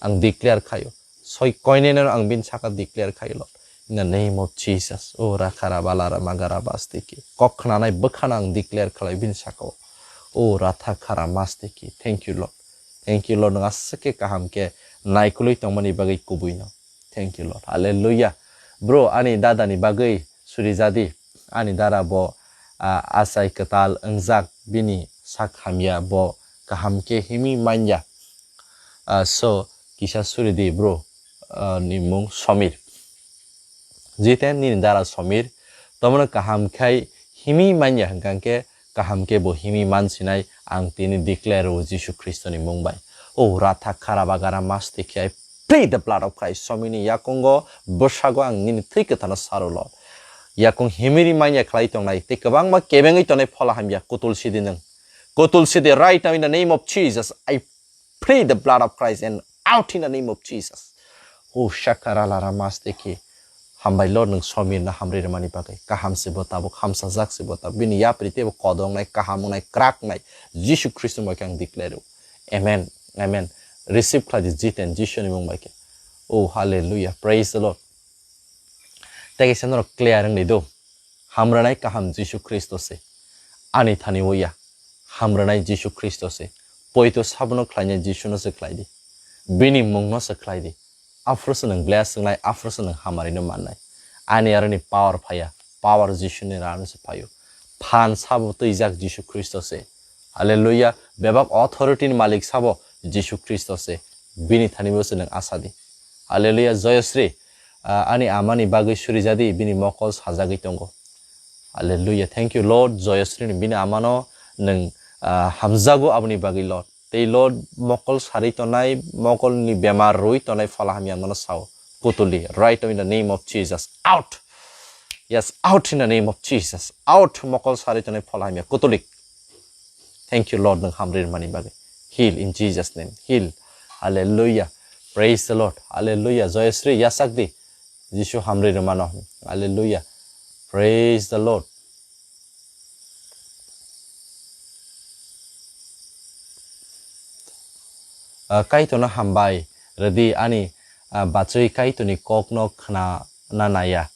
ang declare khaio. Soi koineno ang bini saka declare khaio Lord. In the name of Jesus. O rakhara balara magara bastiki. Kok khnanai bwkhano ang declare khlai bini saka o. O ratha khara mastiki. Thank you Lord. Thank you Lord. Nwng aswk khe kaham khe naikolwi tongmani bagwi kubuino. Thank you Lord. Hallelujah. Bro, ani dada ni bagwi suri jadi. Ani dada bo, ah, achai kwtal wngjak, bini sak hamya, bo kaham khe himwi manya. Ah, so kisa suri di bro, ah, ni mung Somir. Jiten nini dara Somir, tomno kaham khai himwi manya hwnkha khe kaham khe bo himwi mansinai ang tini declare o Jisu Khristo ni mung bai. O ratha khara bagara masti khe I plead the blood of Christ. Somir ni yakungo bwsago ang nini thwi kwthano saro Lord. Yakung himwi manya khlai tongnai tei kwbangma kebengwi tongnai phola hamya kutul sidi nwng. Kutul sidi right now in the name of Jesus. I plead the blood of Christ and out in the name of Jesus. O shakara lara masteki. Hambai Lord nwng Somir no hamri rwmani bagwi. Kaham se bo tabuk, hamsa jak se bo tabuk. Bini yapri tebo kodongnai, kaham wngnai, kraknai. Jisu Khristo bai khe ang declare o. Amen. Amen. Receive khlai di Jiten Jisu ni mung bai khe. Oh, hallelujah. Praise the Lord. Tei kaisa norok clear wngdi do. Hamrwnai kaham Jisu Khristo se. Ani thani o ya. Hamrwnai Jisu Khristo se. Poito sabono khlainai Jisu no se khlai di. Bini mung no se khlai di. Aphuru se nwng bless wngnai, aphuru se nwng hamari no mannai. Ani aro ni power phaiya. Power Jisu ni rano se phaio. Phan sabo twijak Jisu Khristo se. Hallelujah. Bebak authority ni malik sabo Jisu Khristo se. Bini thani bo se nwng asa di. Hallelujah. Joyasri, ah, ani amani bagwi suri jadi, bini mokol sajagwi tongo. Hallelujah. Thank you, Lord. Joyasri ni bini amano nwng, ah, hamjago aboni bagwi, Lord. Tei Lord, mokol sarwi tonai, mokol ni bemar rwi tonai phola hamya mano sao. Kutuli, right now in the name of Jesus. Out. Yes, out in the name of Jesus. Out, mokol sarwi tonai phola hamya. Kutuli. Thank you, Lord, nwng hamri rwmani bagwi. Heal in Jesus' name. Heal. Hallelujah. Praise the Lord. Hallelujah. Joyasri, yasak di. Jisu hamri rwmano. Hallelujah. Praise the Lord. Ah, Kaitorno hambai rwdi ani, ah, bachwi Kaitorni kokno khna na naiya.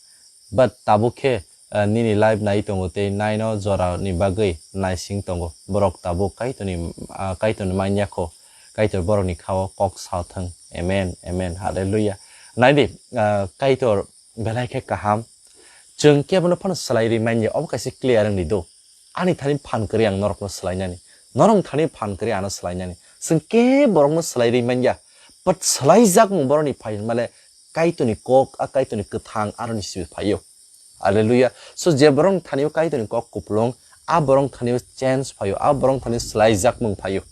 But tabuk khe, ah, nini live nai tongo tei naino jora ni bagwi naising tongo. Borok tabuk Kaitorni, ah, Kaitorni manya kho. Kaitor borokni khao kok sa thwng. Amen, amen, hallelujah. Naidi, ah, Kaitor belai khe kaham. Chwng kebono phano swlai ri manya, obo kaisa clear wngdi do. Ani thani phan kwrwi ang norokno swlainani. Norok thani phan kwrwi ano swlainani. Chwng kebo borokno swlai ri manya. But swlaijakmung borokni phai hwnmale Kaitorni kok, a Kaitorni kwthang aroni simi phaio. Hallelujah. So je borok thani o Kaitorni kok kupulung, a borok thani o change phaio, a borok thani swlaijakmung phaio.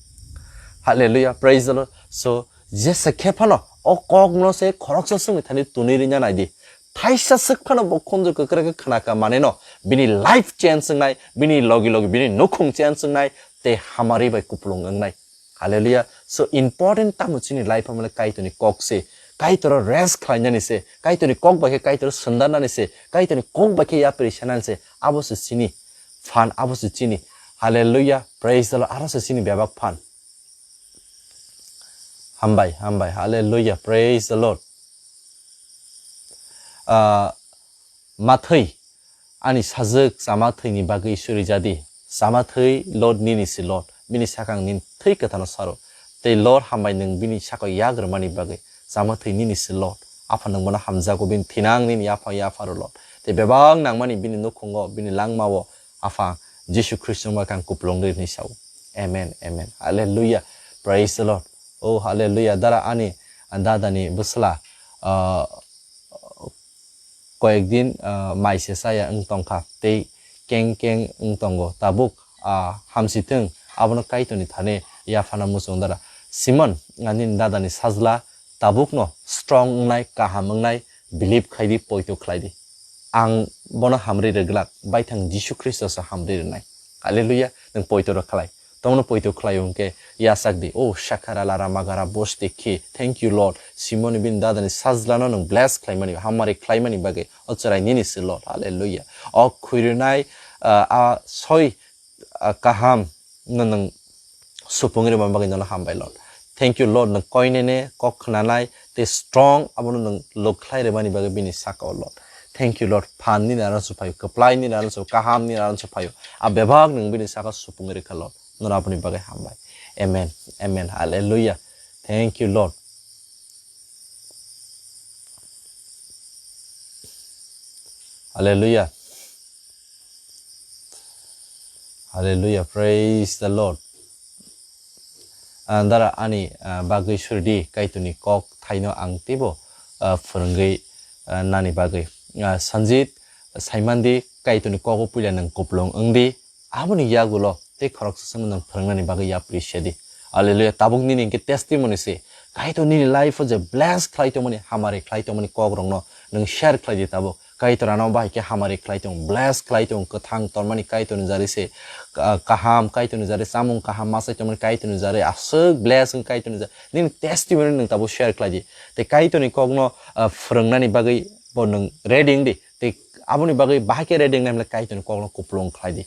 Hallelujah, praise the Lord. So, jesa khe phano o kok no se khoroksa swngwi thani tunwi rwna nai di. Thaisa swk phano bo khunju kwkra khe khna ka mane no bini life change wngnai, bini logi logi bini nukhung change wngnai, tei hamari bai kupulung wngnai. Hallelujah. So important tamo chini life amale Kaitorni kok se, Kaitor rest khlainani se, Kaitorni kok bai khe Kaitor swndarnani se, Kaitorni kok bai khe yapri sanani se, abo se chini phan, abo se chini. Hallelujah. Praise the Lord. Aro se chini bebak phan. Hambai, hambai. Hallelujah. Praise the Lord. Ah, mathwi ani sajwk chamathwini bagwi suri jadi. Chamathwi Lord nini si Lord. Bini sakang nini thwi kwthano saro. Tei Lord hambai nwng bini sakao yak rwmani bagwi. Chamathwi nini si Lord. Apha nwng bono hamjago bini thinang nini yapha yapha rw Lord. Tei bebak nangmani bini nukhungo, bini langmao Apha Jisu Khristo bai kang kupulung ri hwnwi sao. Amen, amen. Hallelujah. Praise the Lord. Oh, hallelujah. Dara ani dadani bwsla, ah, koyek din, ah, mai se saya wng tongkha. Tei keng keng wng tongo. Tabuk, ah, hamsithwng abono Kaitorni thani yaphana muchung dara. Simon, ah, nini dadani sajla tabukno strong wngnai, kaham wngnai, believe khai di, poito khlai di. Ang bono hamri rwglak, baithang Jisu Khristo se hamri rwnai. Hallelujah. Nwng poito rw khlai. Tomono poito khlai hwnkhe yasak di. Oh, shakara lara magara bosti khi. Thank you, Lord. Simon bini dadani sajlano nwng bless khlaimani, hamari khlaimani bagwi. O chwrai nini se, Lord. Hallelujah. O khwirwnai, ah, a soi, ah, kaham no nwng supung rwmani bagwi nono hambai, Lord. Thank you, Lord. Nwng koinene kok khnanai tei strong abono nwng lok khlai rwmani bagwi bini sakao, Lord. Thank you, Lord. Phan nini aran suphaio, kwplai nini aran suphaio, kaham nini aran suphaio. A bebak nwng bini saka supung rwkha, Lord. Nono aboni bagwi hambai. Amen. Amen. Hallelujah. Thank you, Lord. Hallelujah. Hallelujah. Praise the Lord. Ah, dara ani, ah, bagwi suridi Kaitorni kok thaino ang teibo, ah, phwrwngwi, ah, nani bagwi. Ah, Sanjit, saimandi Kaitorni kogo puila nwng kupulung wngdi. Aboni yagulo tei khoroksa chwngno nwng phwrwngnani bagwi yapri sedi. Hallelujah. Tabuk nini hwnkhe testimony se. Kaitor nini life-o je bless khlai tongmani, hamari khlai tongmani kokrokno nwng share khlai di tabuk. Kaitor ano bahai khe hamari khlai tong, bless khlai tong, kwthang tormani Kaitorni jari se, ka-, kaham Kaitorni jari, chamung kaham masai tongmani Kaitorni jari, aswk bless wng Kaitorni jari. Nini testimony nwng tabuk share khlai di. Tei Kaitorni kokno, ah, phwrwngnani bagwi bo nwng ready wng di. Tei aboni bagwi bahai khe ready wngnai hwnle Kaitorni kokno kupulung khlai di.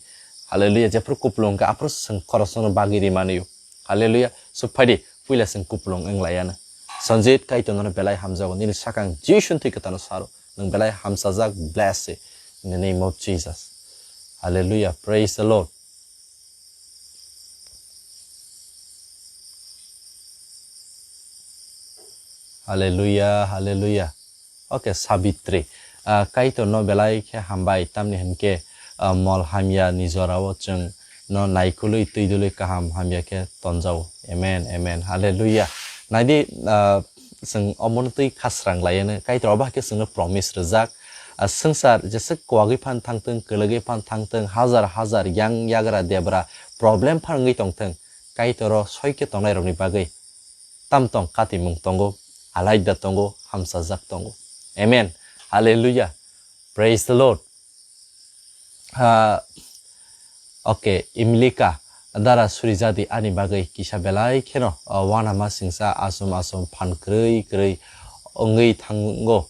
Hallelujah. Jephru kupulung khe aphru chwng khoroksa no bagwi ri mani o. Hallelujah. So phai di, puila chwng kupulung wng lai ya na. Sanjit, Kaitor nono belai hamjago. Nini sakang Jisu ni thwi kwthar no saro. Nwng belai hamsajak, bless se. In the name of Jesus. Hallelujah. Praise the Lord. Hallelujah, hallelujah. Okay, Sabitri. Ah, Kaitor no belai khe hambai, tamni hwnkhe, ah, mol hamya ni jora o chwng no naikolwi twi dwlwi kaham hamya khe tonjao. Amen, amen. Hallelujah. Naidi, ah, chwng omono twi khasrang laiya no. Kaitor obo hai khe chwngno promise rwjak. Ah, swngchar jeswk kwagwi phan thangtwng, kwlwgwi phan thangtwng, hajar hajar yang yagra debra problem phan wngwi tongthwng, Kaitor o soi khe tongnai rokni bagwi tam tong katimung tongo, alaida tongo, hamsajak tongo. Amen. Hallelujah. Praise the Lord. Ah, okay, Imlika, dara suri jadi ani bagwi kisa belai kheno, ah, uanama singsa asum asum phan kwrwi kwrwi wngwi thango.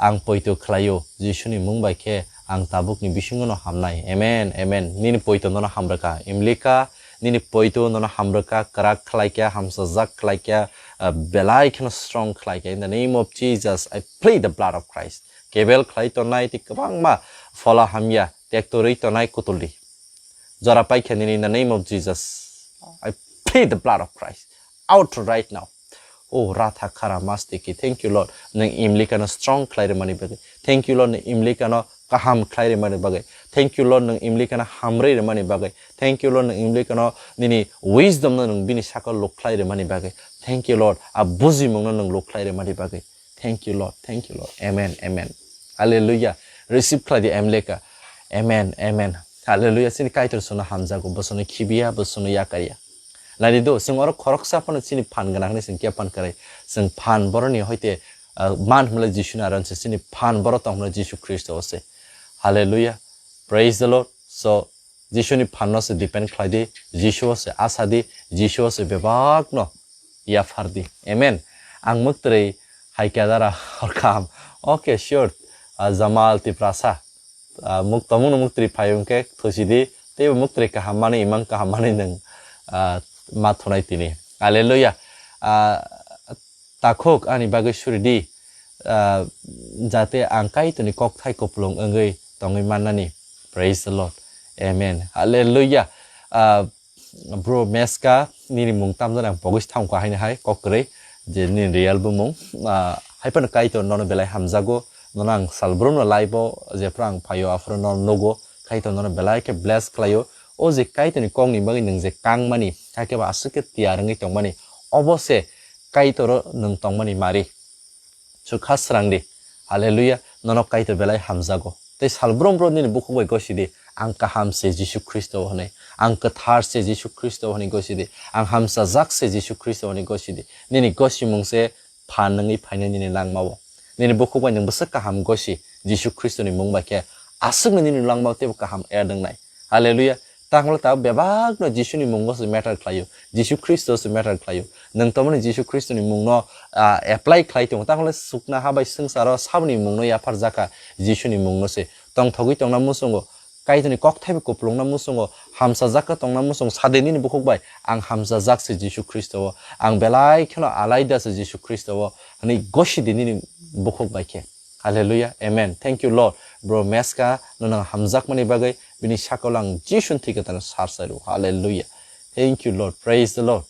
Ang poito khlaio, Jisuni mung bai khe ang tabukni bisingo no hamnai. Amen, amen. Nini poito nono hamrwkha. Imlika, nini poito nono hamrwkha, kwrak khlaikha, hamsajak khlaikha, ah, belai kheno strong khlaikha. In the name of Jesus, I plead the blood of Christ. Kebel khlai tongnai tei kwbangma phola hamya tektorwi tongnai kutuldi. Jora paikha nini in the name of Jesus. I plead the blood of Christ. Out right now. Oh, Ratha Khara Mastiki. Thank you, Lord. Nwng Imlikano strong khlai rwmani bagwi. Thank you, Lord. Nwng Imlikano kaham khlai rwmani bagwi. Thank you, Lord. Nwng Imlikano hamrwi rwmani bagwi. Thank you, Lord. Nwng Imlikano nini wisdom no nwng bini sakao luk khlai rwmani bagwi. Thank you, Lord. A bujimung no nwng luk khlai rwmani bagwi. Thank you, Lord. Thank you, Lord. Amen. Amen. Hallelujah. Receive khlai di Imlika. Amen. Amen. Hallelujah. Chini Kaitor sono hamjago. Bo sono khibiya, bo sono yakarya. Naidi do, chwng oro khoroksa phano chini phan gwnang hwnwi chwng khe phan kwrwi. Chwng phan boroni hoite, ah, man hwnle Jisu ni aro se chini phan boro tong hwnle Jisu Khristo o se. Hallelujah. Praise the Lord. So, Jisu ni phan no se depend khlai di, Jisu o se asa di, Jisu o se bebak no yaphar di. Amen. Ang mwktwrwi hai kya dara hor kaham. Okay, sure. Ah, Jamal Tiprasa. Ah, muk-, tomung no muktri phai wngkhe thusi di, teibo muktri kaham mani, imang kaham mani nwng, ah, ma thunai tini. Hallelujah. Ah, takhuk ani bagwi suri di, ah, jate ang Kaitorni kokthai kupulung wngwi tongwi mannani. Praise the Lord. Amen. Hallelujah. Ah, Bro Meska, nini mung tamjani ang pogwi thangkha haino hai kok kwrwi, je nini real bumung, ah, hai phano Kaitor nono belai hamjago, nono ang salbrumno live-o jephru ang phaio aphuru nono nugo, Kaitor nono belai khe bless khlaio. O je Kaitorni kokni bagwi nwng je kangmani, hakhe bo aswk khe tiyar wngwi tongmani, obo se Kaitoro nwng tongmani mari. Chukha srang di. Hallelujah. Nono Kaitor belai hamjago. Tei salbrum bro nini bukhuk bai gosi di. Ang kaham se Jisu Khristo hwnwi. Ang kwthar se Jisu Khristo hwnwi gosi di. Ang hamsajak se Jisu Khristo hwnwi gosi di. Nini gosimung se phan wngwi phainai nini langmao. Nini bukhuk bai nwng bwswk kaham gosi Jisu Khristoni mung bai khe aswkno nini langmao teibo kaham add wngnai. Hallelujah. Tanglo ta bebakno Jisuni mungo se matter khlaio. Jisu Khristo se matter khlaio. Nwng tomoni Jisu Khristoni mungno, ah, apply khlai tongo. Tanglo sukna ha bai swngcharo saboni mungno yaphar jakha Jisuni mungno se. Tongthogwi tongna muchungo, Kaitorni kokthaibo kupulungna muchungo, hamsajak khe tongna muchungo, sade nini bukhuk bai, "Ang hamsajak se Jisu Khristo o, ang belai kheno alaida se Jisu Khristo o," hwnwi gosi di nini bukhuk bai khe. Hallelujah. Amen. Thank you, Lord. Bro Meska, nono hamjakmani bagwi bini sakao ang Jisuni thwi kwthar sar sai rw. Hallelujah. Thank you, Lord. Praise the Lord.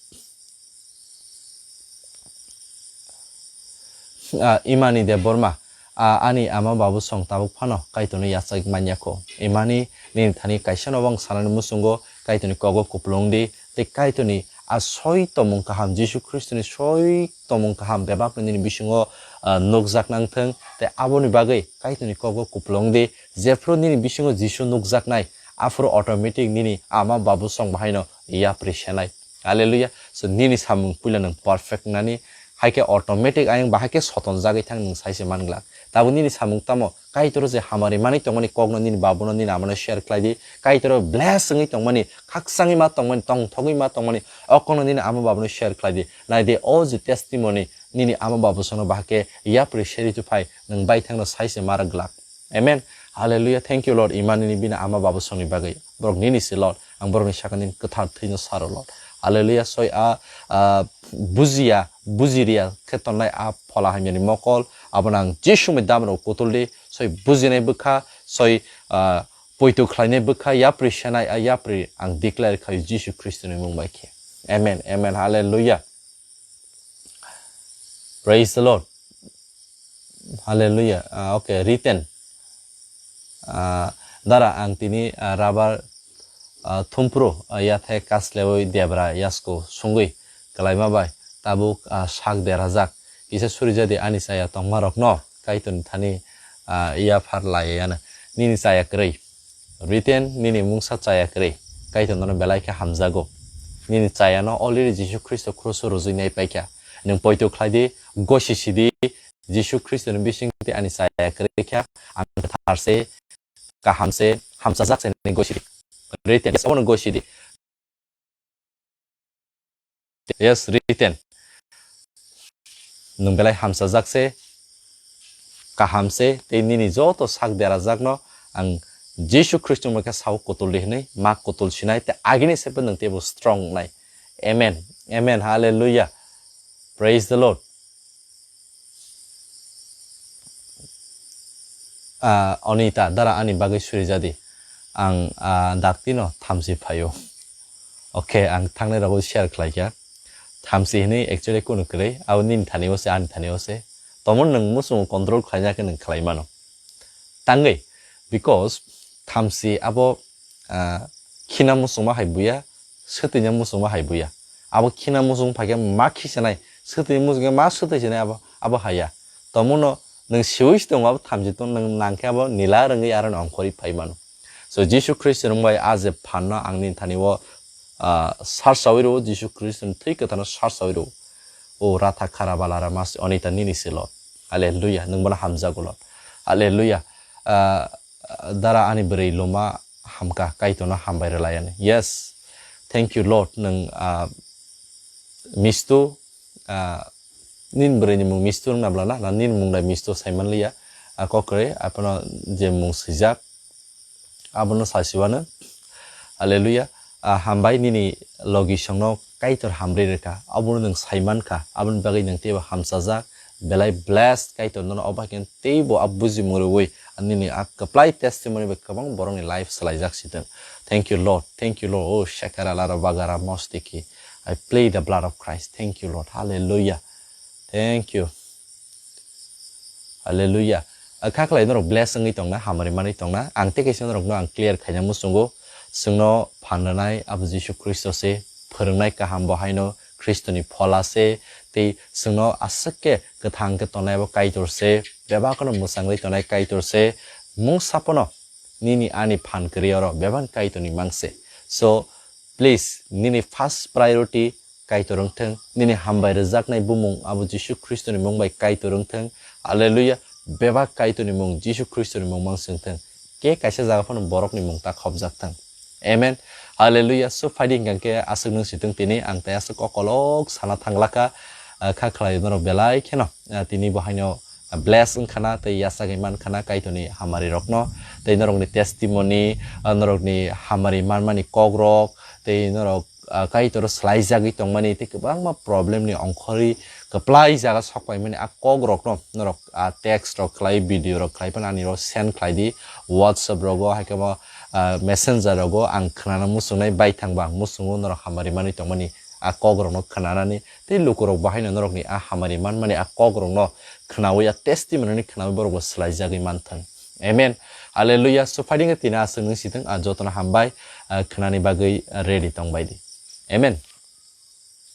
Ah, Imani Debbarma, ah, ani ama babu song tabuk phano Kaitorno yachak manya kho. Imani, nini thani kaisa no bang sanani muchungo Kaitorni kogo kupulung di, tei Kaitorni a soi tomung kaham, Jisu Khristoni soi tomung kaham bebakno nini bisingo, ah, nukjak nang thung, tei aboni bagwi Kaitorni kogo kupulung di, jephru nini bisingo Jisu nukjaknai, aphuru automatic nini ama babu song bahaino yapri senai. Hallelujah. So, nini samung puila nwng perfect nani, hai khe automatic ayang bahai khe soton jagwi thang nwng sai se man glak. Tabuk nini samung tamo Kaitor je hamari mani tongmani kokno nini babuno nini amano share khlai di. Kaitor bless wngwi tongmani, khakchangwi ma tongmani, tongthogwi ma tongmani, o kokno nini ama babuno share khlai di. Nai di, o je testimony nini ama babu sono bahai khe yapri seri tu phai nwng bai thangno sai se mar glak. Amen. Hallelujah. Thank you, Lord. Imani ni bini ama babu songni bagwi. Borok nini se, Lord. Ang borokni saka nini kwthar thwino saro, Lord. Hallelujah. Soi a, a, bujiya, bujiriya khe tongnai a phola hamyani mokol. Abono ang Jisu ni dam rok kutul di. Soi bujinai bwkha, soi, a, poito khlainai bwkha, yapri senai a yapri ang declare khayo Jisu Khristo ni mung bai khe. Amen. Amen. Hallelujah. Praise the Lord. Hallelujah. Ah, okay, written. Ah, dara ang tini, ah, rabar, ah, thumpru, ah, yathai kaslewi debra yasko sungwi kalaima bai tabuk, ah, sak derajak. Kisa suri jadi ani chaya tongma rokno Kaitorni thani, ah, yaphar laiya yana. Nini chaya kwrwi. Written, nini mungsa chaya kwrwi, Kaitor nono belai khe hamjago. Nini chayano already Jisu Khristo kruso rwjwi nai paikha. Nwng poito khlai di, gosi si di, Jisu Khristo ni bising twi ani chaya kwrwi kha, ang kwthar se, kaham se, hamsajak se, nini gosi di. Written, yes, abono gosi di. Yes, written. Nwng belai hamsajak se, kaham se, tei nini joto sak derajakno ang Jisu Khristo ni mokhe sao kutul di hwnwi ma kutul sinai, tei agini saibo nwng teibo strong wngnai. Amen. Amen. Hallelujah. Praise the Lord. Ah, Onita, dara ani bagwi suri jadi. Ang, ah, daktino thamsi phaio. Okay, ang thangnai rogo share khlai kha. Thamsi hwnwi actually kunu kwrwi, abo nini thani o se, ani thani o se. Tomon nwng muchungo control khlaina khe nwng khlai mano. Tangwi, because thamsi abo, ah, khina muchungma hai buya, swtwina muchungma hai buya. Abo khina muchung phaikhe ma khisanai, swtwi muchung khe ma swtwi sinai abo, abo haya. Tomono nwng siwi si tongo abo thamchi tong nwng nangkhe abo nila rwngwi aro ongkhorwi phai mano. So Jisu Khristo nwng bai a je phanno ang nini thani o, ah, sar sawi rwo, Jisu Khristo ni thwi kwthar no sar sawi rwo. O ratha khara bala ra mas oni ta nini se Lord. Hallelujah. Nwng bono hamjago Lord. Hallelujah. Ah, dara ani bwrwi luma hamka Kaitor no hambai rwlai ani. Yes. Thank you Lord. Nwng, ah, misto, ah, nini bwrwi ni mung misto wngna bla na, na nini mung dai misto saiman liya. Ah, kokrwi, aphano je mung swijak, abono sasiwano. Hallelujah. Ah, hambai nini logi songno Kaitor hamri rwkha. Abono nwng saimankha. Aboni bagwi nwng teibo hamsajak. Belai blessed Kaitor nono obo hai khe teibo a bujimung rwui nini a kwplai testimony bai kwbang borokni life swlaijak sitwng. Thank you Lord. Thank you Lord. Oh, shakara lara bagara mostiki. I plead the blood of Christ. Thank you Lord. Hallelujah. Thank you. Hallelujah. Ah, kha khlai norok bless wngwi tongna, hamari manwi tongna. Ang tei kaisa norokno ang clear khaina muchungo. Chwngno phan rwnai abo Jisu Khristo se, phwrwngnai kaham bo haino Khristoni phola se, tei chwngno aswk khe kwthang khe tongnai abo Kaitor se, bebak no mwchangwi tongnai Kaitor se, mungsa phano nini ani phan kwrwi oro bebak Kaitorni mang se. So, please, nini first priority Kaitor wngthwng, nini hambai rwjaknai bumung abo Jisu Khristoni mung bai Kaitor wngthwng. Hallelujah. Bebak Kaitorni mung, Jisu Khristoni mung mang swngthwng. Ke kaisa jaga phano borokni mung ta khopjak thwng. Amen. Hallelujah. So, phaidi hwnkha khe aswk nwng sitwng tini ang tei aswk kokolok sana thanglakha, ah, kha khlai norok belai kheno, ah, tini bo haino, ah, bless wngkhana tei yachagwi mankhana Kaitorni hamari rokno, tei norokni testimony, ah, norokni hamari manmani kokrok, tei norok, ah, Kaitor swlaijagwi tongmani tei kwbangma problem ni ongkhorwi kwplai jaga sokpaimani a kokrokno norok, ah, text rok khlai, video rok khlai phano ani rok send khlai di, WhatsApp rogo, hai khe bo, ah, Messenger rogo ang khnana muchungnai baithang ba muchungo norok hamari manwi tongmani a kokrokno khnanani tei lukurok bo haino norokni a hamari manmani a kokrokno khnaui a testimony ni khnaui borok bo swlaijagwi manthwng. Amen. Hallelujah. So, phaidi hwnkhe tini aswk nwng sitwng, ah, jotono hambai, ah, khnani bagwi ready tongbai di. Amen.